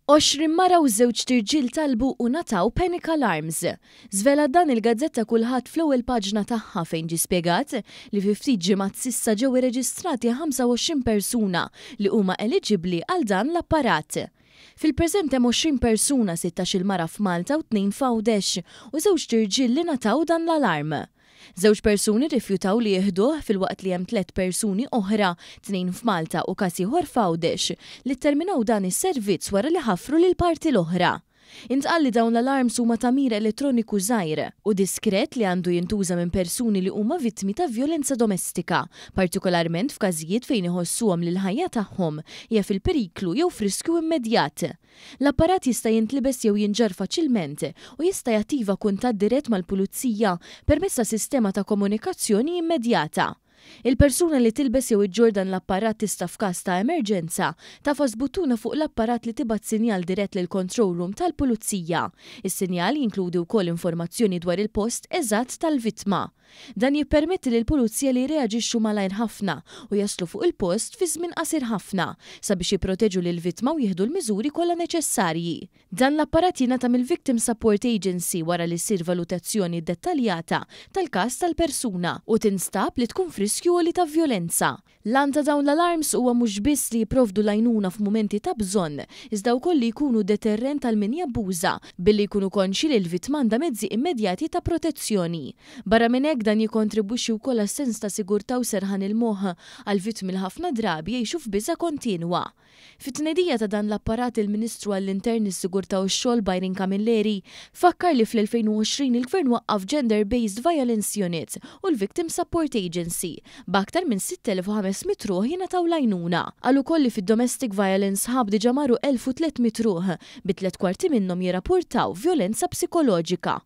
20 mara u żewġt irġiel talbu u ngħataw panic alarms. Żvelat dan il-gazzetta Kullħadd fl-ewwel paġna tagħha fejn ġie spjegat li fi ftit ġimgħat s'issa ġew irreġistrati 25 persuna li huma eliġibbli għal dan l-apparat. Fil-preżent hemm 20 persuna, 16-il mara f'Malta u tnejn f'Għawdex, u żewġt irġiel li ngħataw dan l-alarm. Żewġ persuni rrifjutaw li jieħduh filwaqt li hemm tlett persuni oħra, tnejn f'Malta u każ ieħor f'Għawdex, li tterminaw dan is-servizz wara li ħafru lill-parti l-oħra. Intqal li dawn l-alarms huma tagħmir elettroniku żgħir u diskret li għandu jintuża minn persuni li huma vittmi ta' vjolenza domestika, partikolarment f'każijiet fejn iħossuhom li l-ħajja tagħhom hija fil-periklu jew f'riskju immedjat. L-apparat jista' jintlibes jew jinġarr faċilment u jista' jattiva kuntatt dirett mal-pulizija permezz ta' sistema ta' komunikazzjoni immedjata. Il-persuna li tilbes jew iġġorr dan l-apparat tista' f'każ ta' emerġenza tagħfas buttuna fuq l-apparat li tibgħat sinjal dirett lill-control room tal-pulizija. Is-sinjal jinkludi wkoll informazzjoni dwar il-post eżatt tal-vittma. Dan jippermetti lill-pulizija li jirreaġixxu malajr ħafna u jaslu fuq il-post fi żmien qasir ħafna sabiex jipproteġu lill-vittma u jieħdu l-miżuri kollha neċessarji. Dan l-apparat jingħata mill-Victim Support Agency wara li ssir valutazzjoni dettaljata tal-każ tal-persuna u tinstab li tkun f'riskju għoli ta' vjolenza. L-għan ta' dawn l-alarms huwa mhux biss li jipprovdu l-għajnuna f'mumenti ta' bżonn, iżda wkoll li jkunu deterrent għal min jabbuża, billi jkunu konxji li l-vittma għandha mezzi immedjati ta' protezzjoni. Barra minn hekk, dan jikkontribwixxi wkoll għas-sens ta' sigurtà u serħan il-moħħ għall-vittmi li ħafna drabi jgħixu f'biża' kontinwa. Fit-tnedija ta' dan l-apparat il-Ministru għall-Intern, is-Sigurtà u x-Xogħol Byron Camilleri fakkar li fl-2020 il-Gvern waqqaf Gender Based Violence Unit u l-Victim Support Agency, b'aktar minn 6,500 ruħ jingħataw l-għajnuna. Qal ukoll li fid-Domestic Violence Hub diġà marru 1,300 ruħ, bi tlett kwarti minnhom jirrapportaw vjolenza psikoloġika.